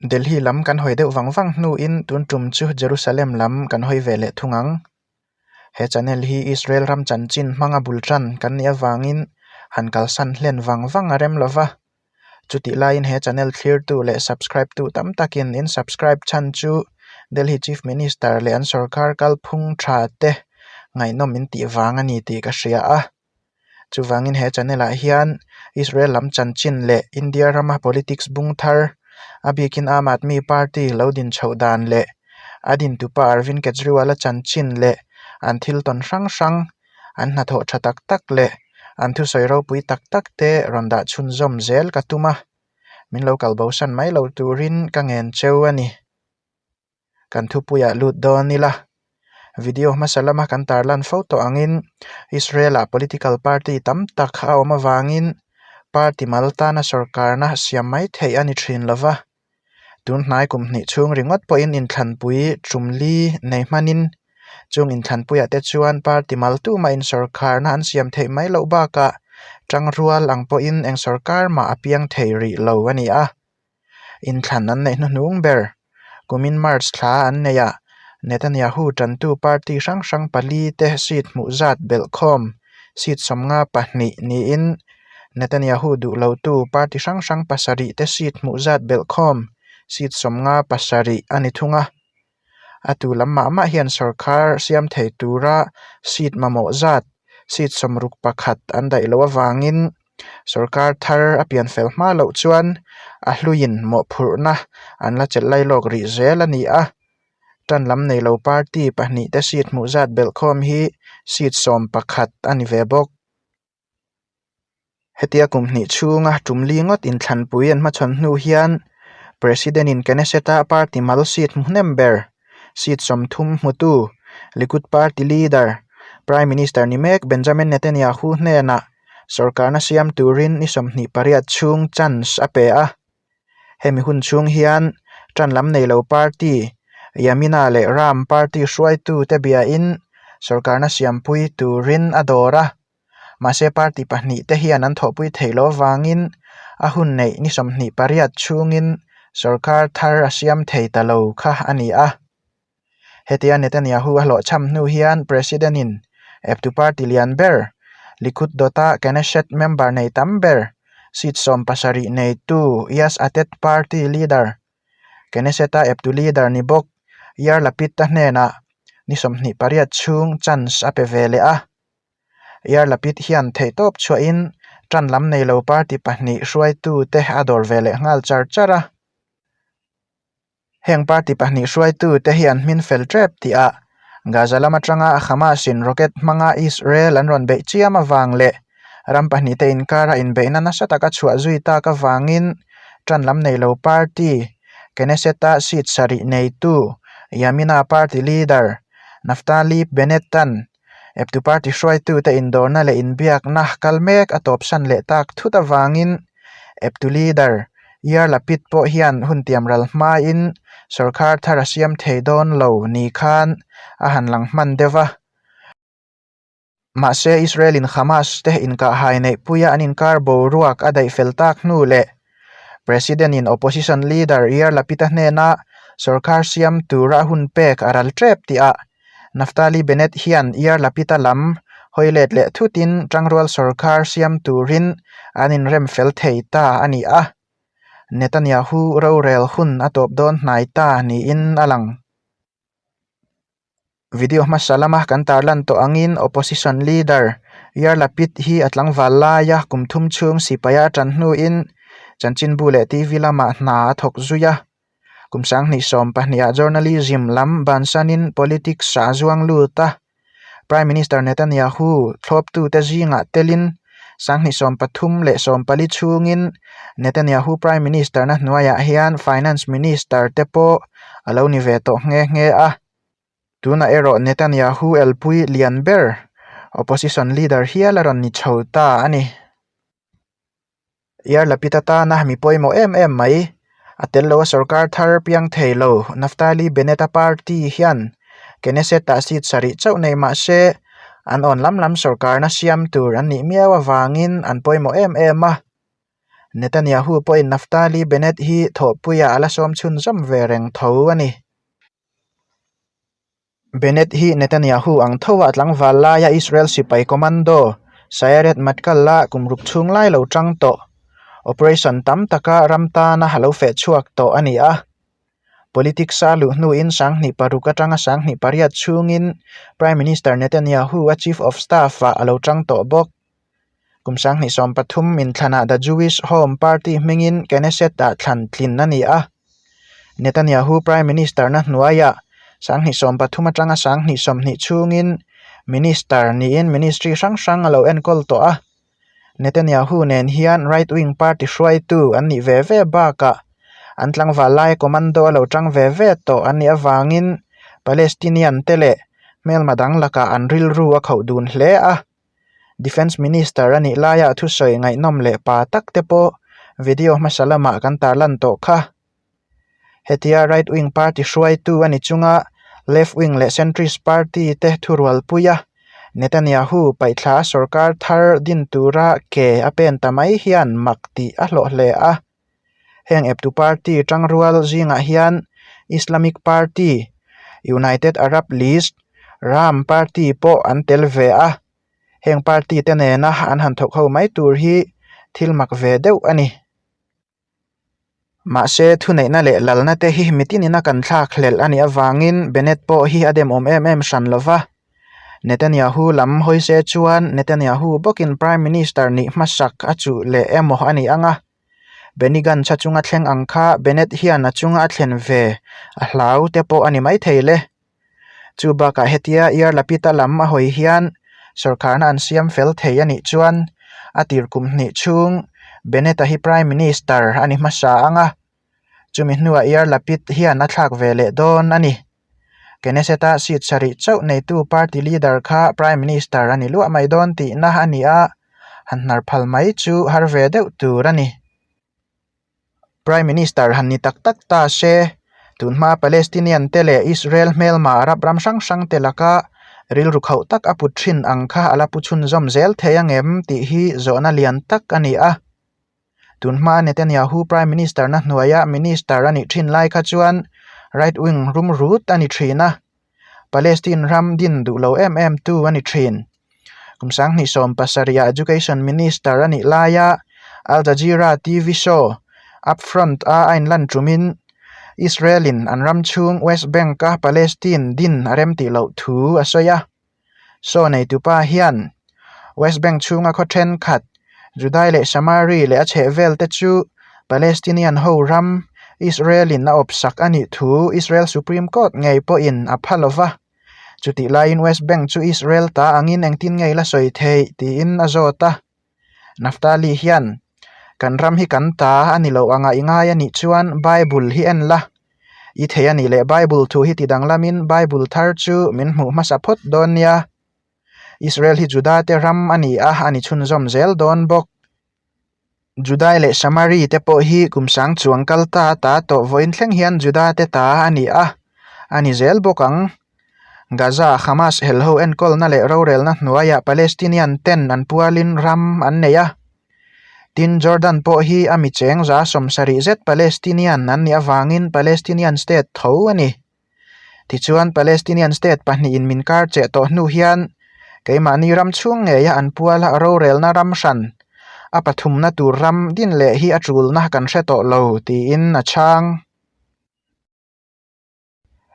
Delhi lam kan hawi deuh vang vang hnuin tun tum chu Jerusalem lam kan hawi ve leh thung ang. He channel hi Israel ram chanchin hmanga bul tan kan nih avangin han kalsan hlen vang vang a rem lova. Chutih laiin he channel thlirtu leh subscribe tu tam takin in subscribe chhan chu Delhi Chief Minister leh an sorkar kalphung tha te ngaihnawm in tih vang a ni tih ka hria a. Chuvangin he channel ah hian Israel lam chanchin leh India rama politics bung thar a bikin Aam Aadmi Party lo din chhoh dan leh a dintupa Arvind Kejriwal-a chanchin leh an thil tawn hrang hrang an hnathawh tha tak tak leh an thusawi ropui tak tak te rawn dah chhunzawm zel ka tum a, min lo kal bosan mai lo turin ka ngen cheu a ni. Kan thupuiah lut dawn ila, video hmasa lama kan tarlan fo tawh angin Israel-ah political party tam tak a awm avangin party mal tana sorkarna siam mai theih a ni thin lova. Tun hnai kum hnih chhung ringawt pawhin inthlanpui tumli nei hmanin chung inthlanpuiah te chuan party mal tumah in sorkarna an siam theih mai loh bakah tangrual ang pawhin eng sorkar mah a piang thei rih lo a ni a. Inthlan an neih hnuhnung ber kumin March thla an neih ah Netanyahu tantu party hrang hrang pali te seat hmuh zat belhkhawm seat 52 niin Netanyahu duh lotu party hrang hrang pasarih te seat hmuh zat belhkhawm seat 57 a ni thung a. A tu lam mah mah hian sorkar siam thei tura seat mamawh zat seat 61 an daih loh avangin sorkar thar a pian fel hma loh chuan a hluiin mawhphurhna an la chelh lai lawk rih zel a ni a. Tan lam nei lo party pahnih te seat hmuh zat belhkhawm hi seat 11 a ni ve bawk. Hetia kum hnih chhunga tum li ngawt inthlanpui an hmachhawn hnu hian President in Knesset-a party mal seat hmu hnem ber, seat 30 hmutu Likud party leader, Prime Minister ni mek Benjamin Netanyahu hnenah sorkarna siam turin ni 28 chhung chance a pe a. Hemi hun chhung hian tan lam nei lo party Yamina leh Ram party hruaitute biain sorkarna siampui turin a dawr a. Mahse party pahnih te hian an thawhpui theih loh avangin a hun neih ni 28 chhungin sorkar thar a siam thei ta lo kha a ni a. Hetia Netanyahu a hlawhchham hnu hian President in eptu party lian ber Likud dawta Knesset member nei tam ber seat 70 neitu Yesh Atid party leader Knesset-a eptu leader ni bawk Yair Lapid-a hnenah ni 28 chhung chance a pe ve leh a. Yair Lapid hian theihtawp chhuahin tan lam nei lo party pahnih hruaitute a dawr ve leh nghal char char a. Heng party pahnih hruaitute hi an hmin fel tep tih ah Gaza lam atanga Hamas in rocket hmanga Israel an rawn beih chiam avang leh ram pahnih te inkara inbeihna nasa taka chhuah zui tak avangin tan lam nei lo party Knesset-a seat sarih neitu Yamina party leader Naftali Bennett-a'n eptu party hruaitute indawrna leh inbiakna kal mek a tawpsan leh tak thut avangin eptu leader Yair Lapid pawh hian hun tiam ral hmain sorkar thar a siam thei dawn lo ni khan a han lang hman deuh a. Mahse Israel-in Hamas te inkahhai neihpuia an inkar boruak a daih fel tak hnu leh President-in opposition leader Yair Lapid-a hnena sorkar siam tura hun pek a ral tep tih ah Naftali Bennett hian Yair Lapid-a lam hawi let leh thutin tangrual sorkar siam turin an inrem fel thei ta a ni a. Netanyahu rorel hun a tawp dawn hnai ta niin a lang. Video hmasa lama kan tarlan tawh angin opposition leader Yair Lapid hi a tlangval laia kum thum chhung sipaia a tan hnuin chanchinbu leh TV lamah hna a thawk zui a. Kum 2012 ah journalism lam bansanin politics ah a zuang lut a. Prime Minister Netanyahu thlawptute zingah telin 2034 chhungin Netanyahu Prime Minister na hnuaiah hian Finance Minister te pawh a lo ni ve tawh nghe nghe a. Tunah erawh Netanyahu elpui lian ber opposition leader hial a rawn ni chho ta a ni. Yair Lapid atana mi pawimawh em em mai. A tel lo a sorkar thar piang thei lo Naftali Bennett-a party hian Knesset-ah seat sarih chauh nei mah se an awn lam lam sorkarna siam tur an nih miau avangin an pawimawh em em a. Netanyahu pawhin Naftali Bennett hi thawhpuiah a la sawm chhunzawm ve reng tho a ni. Bennett hi Netanyahu ang thoa tlangval laia Israel sipai commando Sayeret Matkal-a kum ruk chhung lai lo tang tawh, operation tam taka ram tana a lo feh chhuak tawh a ni a. Politics-a luh hnuin 2006 atanga 2008 chhungin Prime Minister Netanyahu-a Chief of Staff-ah a lo tang tawh bawk. Kum 2013 inthlanah The Jewish Home Party hmingin Knesset-ah thlan tlin a ni a. Netanyahu Prime Minister-na hnuaiah 2013 atanga 2020 chhungin Minister niin ministry hrang hrang a lo enkawl tawh a. Netanyahu nen hian right-wing party hruaitu an nih ve ve bakah an tlangval laia commando a lo tang ve ve tawh an nih avangin Palestinian te leh hmelma dang lakah an rilru a khauh dun hle a. Defence Minister a nih laia thusawi ngaihnawm leh pa tak te pawh video hmasa lamah kan tarlan tawh kha. Hetia right wing party hruaitu a ni chunga left wing leh centrist party te thurualpui a, Netanyahu paihthla sorkar thar din tura ke a pen ta mai hian mak tih a hlawh hle a. Heng eptu party tangrual zingah hian Islamic Party, United Arab List, Ram party pawh an tel ve a. Heng party te nena an han thawk ho mai tur hi thil mak ve deuh a ni. Mahse, thuneihna leh lalna te hi mitinin a kan thlak hlelh a nih avangin Bennett pawh hi a demawm em em hran lo va. Netanyahu lam hawi se chuan Netanyahu bawkin Prime Minister nih hmasak a chuh leh emaw a ni ang a. Benny Gantz a chunga thleng ang kha Bennett hian a chunga a thlen ve a hlau te pawh a ni maithei le. Chu bakah hetia Yair Lapid-a lam a hawi hian sawrkharna an siam fel thei a nih chuan a tir kum hnih chhung Bennett-a hi Prime Minister a ni hmasa ang a, chumi hnuah Yair Lapid hian a thlak ve leh dawn a ni. Knesset-a seat sarih chauh neitu party leader kha Prime Minister a ni luah mai dawn tihna a ni a, han hnar phal mai chu har ve deuh tur a ni. Prime Minister han ni tak tak ta se, tunhma Palestinian te leh Israel hmelma Arab ram hrang hrang te laka rilru khauh tak a put thin ang kha a la pu chhunzawm zel thei angem tih hi zawhna lian tak a ni a. Tunhma Netanyahu Prime Minister na hnuaia Minister a nih thin lai kha chuan right wing rum rut a ni thin a, Palestine ram din duh lo em em tu a ni thin. Kum 2017 ah Education Minister a nih laia Al Jazeera TV show Upfront a a inlan tumin Israel in an ram chhung West Bank a Palestine din a remtih loh thu a sawi a. Show neitupa hian West Bank chhunga khaw thenkhat Judai leh Samari leh a chhehvel te chu Palestinian ho ram Israel in a awpsak a nih thu Israel Supreme Court ngei pawhin a pha lova. Chutih laiin West Bank chu Israel ta angin engtin nge i la sawi theih tiin a zawt a. Naftali hian, Kan ram hi kan ta a ni lo anga i ngai a nih chuan Bible hi en la. I thei a nih leh Bible thu hi ti danglamin Bible thar chu min hmuh hmasa phawt dawn nia. Israel hi Juda te ram a ni a, a ni chhunzawm zel dawn bawk. Judai leh Samari te pawh hi kum sang chuang kal ta ta tawh vawiin thleng hian Juda te ta a ni a, a ni zel bawk ang. Gaza Hamas helho enkawlna leh rorelna hnuaiah Palestinian ten an pualin ram an nei a. Tin, Jordan pawh hi a mi cheng 70 zet Palestinian an nih avangin Palestinian state tho a ni. Tichuan, Palestinian state pahnihin min kar cheh tawh hnu hian keimahni ram chhung ngeia an puala rorelna ram hran a pathumna tur ram din leh hi a tulna kan hre tawh lo, tiin a chhang.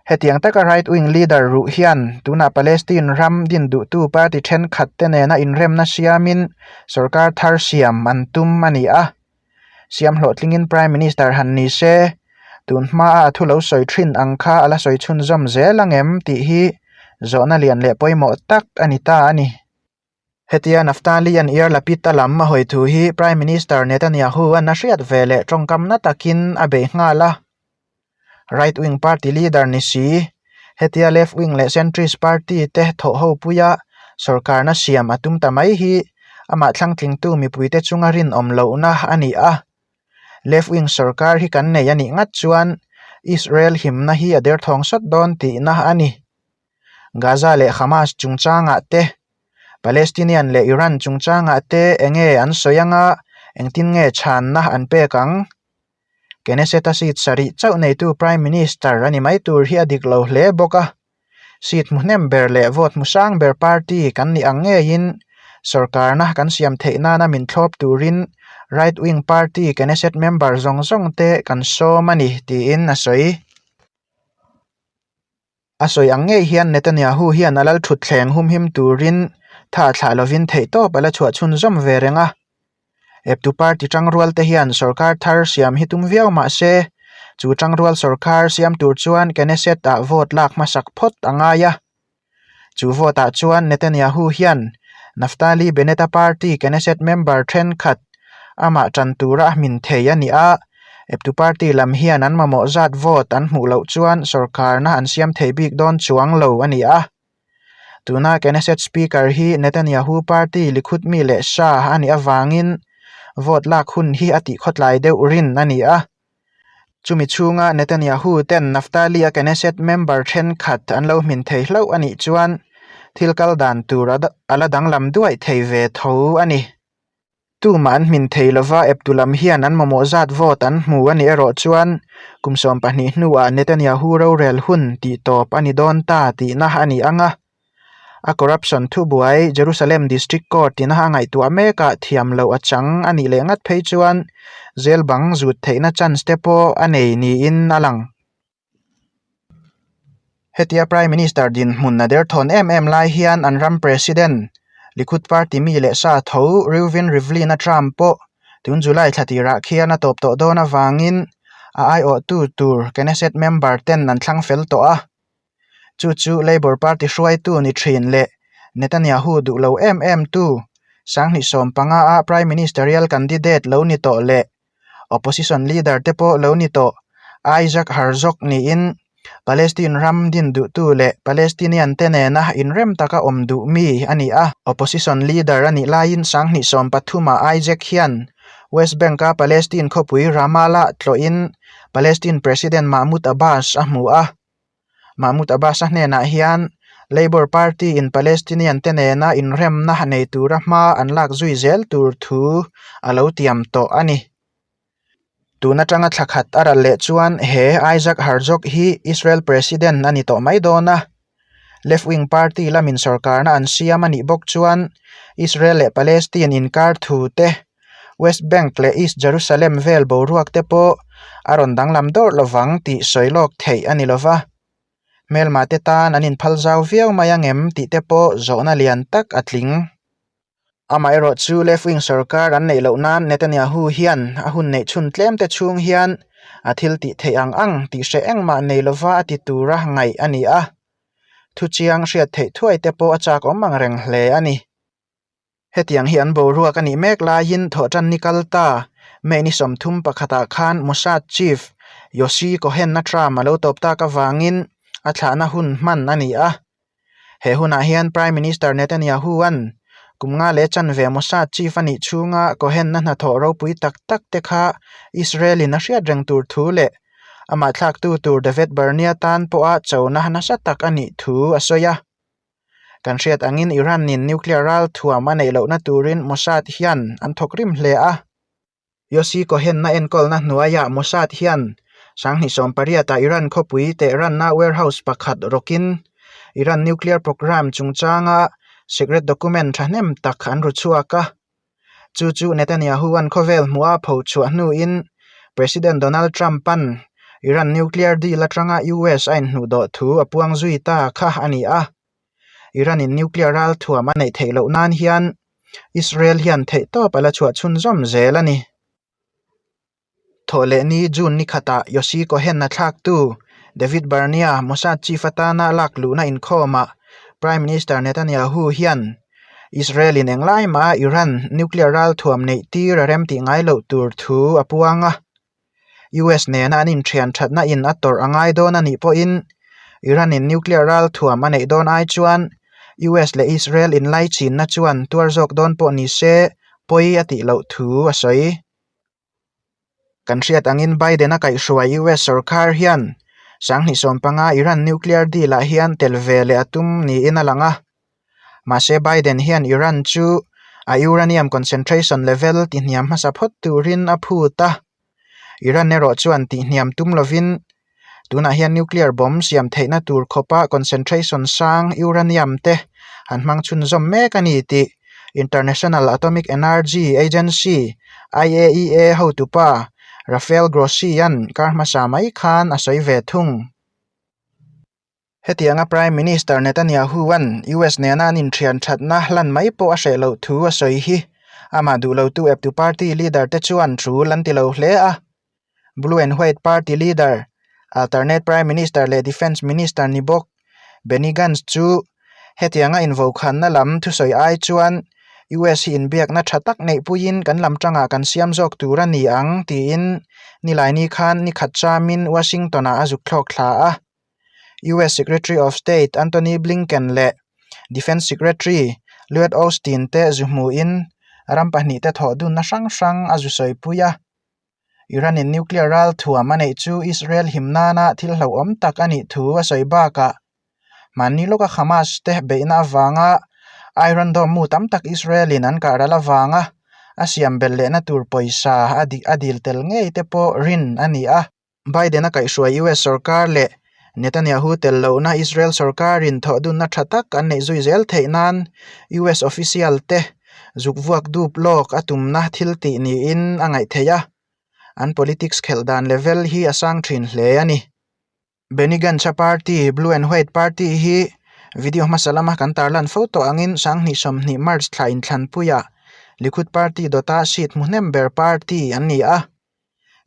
Hetiang taka right wing leader ruh hian tunah Palestine ram din duhtu party thenkhat te nena inremna siamin sorkar thar siam an tum a ni a. Siam hlawhtlingin Prime Minister han ni se, tun hmaa a thu lo sawi thin ang kha a la sawi chhunzawm zel ang em tih hi zawhna lian leh pawimawh tak a ni ta a ni. Hetia Naftali an Yair Lapid a lam a hawi thu hi Prime Minister Netanyahu an a hriat ve leh tawngkamna takin a bei nghal a. Right wing party leader ni si, hetia left wing leh centrist party te thawh ho puia sorkarna siam a tum ta mai hi amah thlangtlingtu mipuite chunga rinawm lohna a ni a. Left wing sorkar hi kan nei a nih ngat chuan Israel himna hi a derthawng sawt dawn tihna a ni. Gaza leh Hamas chungchangah te, Palestinian leh Iran chungchangah te enge an sawi anga Engtin nge chhanna an pek ang? Knesset-a seat sarih chauh neitu Prime Minister a ni mai tur hi a dik lo hle bawk a. Seat hmu hnem ber leh vote hmu sang ber party kan nih ang ngeiin sorkarna kan siam theih nana min thlawp turin right wing party Knesset member zawng zawng te kan sawm a ni, tiin a sawi. A sawi ang ngei hian Netanyahu hian a lal thutthleng humhim turin tha thlah lovin theihtawp a la chhuah chhunzawm ve reng a. Eptu party tangrual te hian sorkar thar siam hi tum viau mah se, chu tangrual sorkar siam tur chuan Knesset-ah vote lak hmasak phawt a ngai a. Chu vote-ah chuan Netanyahu hian Naftali Bennett-a party Knesset member thenkhat amah tan tura a hmin thei a ni a, eptu party lam hian an mamawh zat vote an hmuh loh chuan sorkarna an siam thei bik dawn chuang lo a ni a. Tuna Knesset Speaker hi Netanyahu party Likud mi leh sa a nih avangin vote lak hun hi a tihkhawtlai deuh rin a ni a. Chumi chhunga Netanyahu ten Naftali-a Knesset member thenkhat an lo hmin thei hlauh a nih chuan thil kal dan tur a la danglam duaih thei ve tho a ni. Tumah an hmin thei lova eptu lam hian an mamawh zat vote an hmu a nih erawh chuan kum 12 hnuah Netanyahu rorel hun tih tawp a ni dawn ta tihna a ni ang a. A corruption thubuai Jerusalem District Court ina a ngaihtuah mekah thiam loh a chang a nih leh ngat phei chuan jail bang zut theihna chance te pawh a nei niin a lang. Hetia Prime Minister dinhmun a derthawn em em lai hian an ram President, Likud Party mi leh sa tho Reuven Rivlin-a term pawh tun July thla tirah khian a tawp tawh dawn avangin a aiawhtu tur Knesset member ten an thlang fel tawh a. Chu chu Labour Party hruaitu ni thin leh Netanyahu duh lo em em tu 2015 a Prime Ministerial candidate lo ni tawh leh Opposition leader te pawh lo ni tawh Isaac Herzog niin Palestine ram din duhtu leh Palestinian te nena inrem taka awm duh mi a ni a. Opposition leader a nih laiin 2013 ah Isaac hian West Bank-a Palestine khawpui Ramallah tlawhin Palestine President Mahmoud Abbas a hmu a. Mahmoud Abbas-a hnenah hian Labour Party-in Palestinian te nena inremna nei tura hma an lak zui zel tur thu a lo tiam tawh a ni. Tun atanga thla khat a ral leh chuan he Isaac Herzog hi Israel President a ni tawh mai dawn a. Left Wing Party lamin sorkarna an siam a nih bawk chuan Israel leh Palestine inkar thu te, West Bank leh East Jerusalem vel boruak te pawh a rawn danglam dawrh lovang tih sawi lawk theih a ni lova. Hmelma te tan an inphal zau viau mai angem tih te pawh zawhna lian tak a tling. Amaherawh chu left wing sorkar an neih loh nan Netanyahu hian a hun neih chhun tlem te chhung hian a thil tih theih ang ang tih hreh engmah nei lova a ti tura ngaih a ni a. Thuchiang hriat theih thuai te pawh a chak awm ang reng hle a ni. Hetiang hi an boruak a nih mek laiin thawhtan ni kal ta May ni 31 ah khan Mossad chief Yossi Cohen-a term a lo tawp tak avangin a thlahna hun hman a ni a. He hunah hian Prime Minister Netanyahu-a'n kum nga leh chanve Mossad chief a nih chhunga Cohen-a hnathawh ropui tak tak te kha Israel-in a hriat reng tur thu leh amah thlaktu tur David Barnea tan pawha chona nasa tak a nih thu a sawi a. Kan hriat angin Iran-in nuclear ral thuam a neih lohna turin Mossad hian an thawk rim hle a. Yossi Cohen-a enkawlna hnuaiah Mossad hian 2018-ah Iran khawpui Tehran-a warehouse pakhat rawkin Iran nuclear programme chungchanga secret document thahnem tak an ru chhuak a. Chu chu Netanyahu-a'n khawvel hmuha pho chhuah hnuin President Donald Trump-a'n Iran nuclear deal atanga US a inhnuhdawh thu a puang zui ta kha a ni a. Iran-in nuclear ralthuam a neih theih loh nan hian Israel hian theihtawp a la chhuah chhunzawm zel a ni. Thawhlehni June ni khatah Yossi Cohen-a thlaktu David Barnea Mossad chief atana lak luhna inkhawmah Prime Minister Netanyahu hian Israel-in englai maha Iran nuclear ralthuam neih tir a remtih ngai loh tur thu a puang a. US nena an inthian thatna in a tawrh a ngai dawn a nih pawhin Iran-in nuclear ralthuam a neih dawn ai chuan US leh Israel inlaichinna chuan tuar zawk dawn pawh ni se pawi a tih loh thu a sawi. Kan hriat angin Biden-a kaihhruai US sorkar hian 2015 Iran nuclear deal-ah hian tel ve leh a tum niin a lang a. Mahse Biden hian Iran chu A uranium concentration level tihniam hmasa phawt turin a phut a. Iran erawh chuan tihniam tum lovin tunah hian nuclear bomb siam theihna tur khawpa concentration sang uranium te an hmang chhunzawm mek a ni tih International Atomic Energy Agency, IAEA, hotupa Rafael Grossi-a'n kar hmasa mai khan a sawi ve thung. Hetianga Prime Minister Netanyahu-a'n US nena an inthian thatna hlan mai pawh a hreh loh thu a sawi hi amah duh lotu eptu party leader te chuan tul an ti lo hle a. Blue and White party leader, alternate Prime Minister leh Defence Minister ni bawk Benny Gantz chu hetianga invokhanna lam thusawi ai chuan US hi inbiakna tha tak neihpuiin kan lam tangah kan siam zawk tur a ni ang tiin Nilaini khan nikhat chamin Washington-ah a zuk thlawk thla a. US Secretary of State Antony Blinken leh Defence Secretary Lloyd Austin te zu hmuhin ram pahnihte thawh dunna hrang hrang a zu sawipui a. Iran-in nuclear ral thuam a neih chu Israel him nana thil hlauhawm tak a nih thu a sawi bakah mahni lawka Hamas te beihna avanga Iron Dome mu tam tak Israel-in an kah ral avanga a siam belh lehna tur pawisa a dil tel ngei te pawh rin a ni a. Biden-a kaihhruai US sorkar leh Netanyahu tel lohna Israel sorkarin thawhdunna tha tak an neih zui zel theih nan US official te zuk vuak dup lawk a tumna thil tih niin a ngaih theih a, an politics khelh dan level hi a sang thin hle a ni. Benny Gantz-a party Blue and White Party hi video hmasa lama kan tarlan fo tawh angin sanghnih sawmhnih March thla inthlanpuiah Likud Party dawta seat hmu hnem ber party an ni a.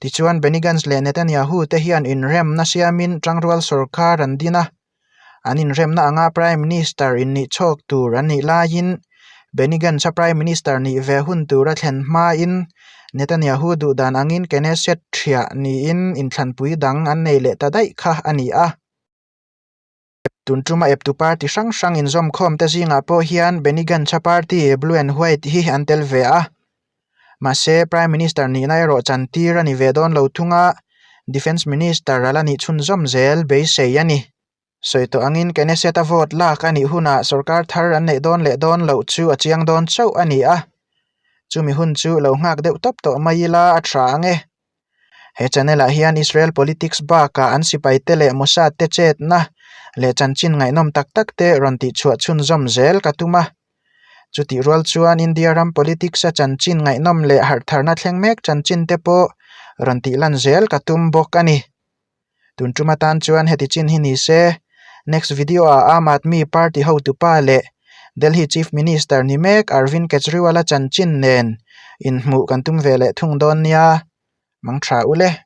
Tichuan, Benny Gantz leh Netanyahu te hian inremna siamin tangrual sorkar an din a. An inremna anga Prime Minister innih chhawk tur an nih laiin Benny Gantz-a Prime Minister nih ve hun tur a thlen hmain Netanyahu duhdan angin Knesset thiah niin inthlanpui dang an nei leh ta daih kha a ni a. Tun tuma eptu party hrang hrang inzawmkhawm te zingah pawh hian Benny Gantz-a party Blue and White hi an tel ve a. Mahse, Prime Minister nihna erawh chantir a ni ve dawn lo thung a, Defence Minister a la nih chhunzawm zel beisei a ni. Sawi tawh angin Knesset-a vote lak a nih hunah sorkar thar an neih dawn leh dawn loh chu a chiang dawn chauh a ni a. Chumi hun chu lo nghak deuh tawp tawh mai ila a tha ang e. He channel ah hian Israel politics bakah an sipai te leh Mossad te chetna leh chanchin ngaihnawm tak tak te rawn tihchhuah chhunzawm zel ka tum a. Chutih rual chuan India ram politics a chanchin ngaihnawm leh harhtharna thleng mek chanchin te pawh rawn tih lan zel ka tum bawk a ni. Tun tum atan chuan heti chin hi ni se, next video ah Aam Aadmi Party hotupa leh Delhi Chief Minister ni mek Arvind Kejriwal-a chanchin nen inhmuh kan tum ve leh thung dawn nia. Mang tha u le.